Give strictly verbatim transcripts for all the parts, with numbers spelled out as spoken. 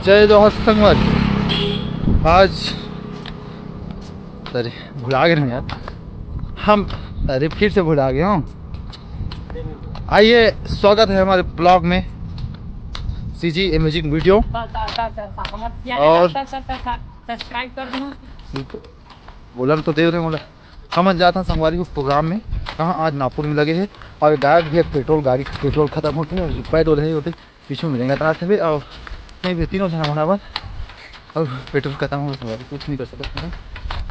जय जोहार संगवारी। आज, अरे, भुला गए हम यार, हम, अरे, फिर से भुला गए हम। आइए, स्वागत है हमारे ब्लॉग में, सीजी अमेजिंग वीडियो। और सब्सक्राइब कर दो। बोलन तो देव रे मोला। हमन जात हन संगवारी हो प्रोग्राम में, कहाँ आज नागपुर में लगे हे। और गायक भी एक पेट्रोल, गाड़ी के पेट्रोल खत्म होते और पैदल रहे होते, पीछू में रेंगत आत हवे और नहीं भी तीनों झन हमारा बर और पेट्रोल खत्म हो संगवारी, कुछ नहीं कर सकत हन।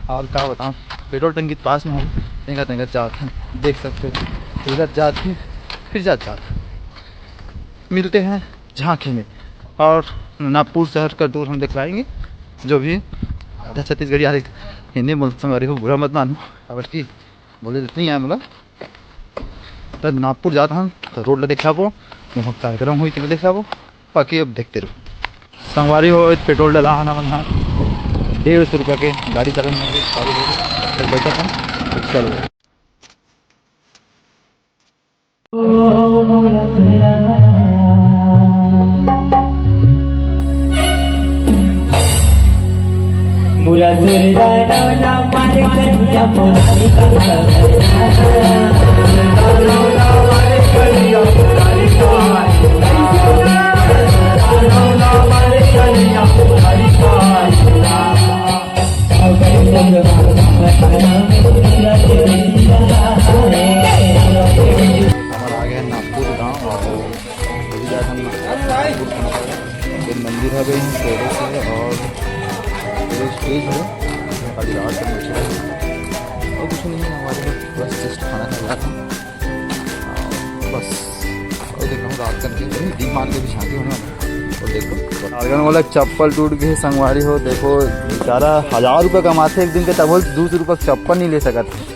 और का बताऊँ, पेट्रोल टंकी के पास में हम रेंगत रेंगत जात हन, देख सकते हो, रेंगत जात ही फिर जात जात। मिलते हैं झांकी में और नागपुर शहर का टूर हम दिखलाएंगे। जो भी आधा छत्तीसगढ़ी, आधे हिंदी बोल संगवारी हो, बुरा मत मानो, काबर कि बोले तो नहीं आया मोला। तो नागपुर जात हन तो रोड ला दिखलाबो, वहाँ कार्यक्रम हुई तो दिखलाबो। बाकी अब देखते रहो। संगवारी हो, पेट्रोल डला हन हमन हा डेढ़ सौ रुपया के, गाड़ी चलन में चालू हो गई। तो बैठा था, तो चलो। हमर आ गए नागपुर गांव और अभी जा हम नागपुर खाना खाए। ये मंदिर है भाई, टेरेस है और ये स्टेज है, खाली रात का मच्छर है और कुछ नहीं है हमारे पास, बस जस्ट खाना खा रहा था। बस, और देख रहा हूँ रात करके, अरे, डी मार्ट के भी झांकी होने वाला है। और देखो, आर्गन वाला चप्पल टूट गए संगवारी हो। देखो, बेचारा हजार रुपये कमाते एक दिन के, तब वो दो सौ रुपये के चप्पल नहीं ले सकते।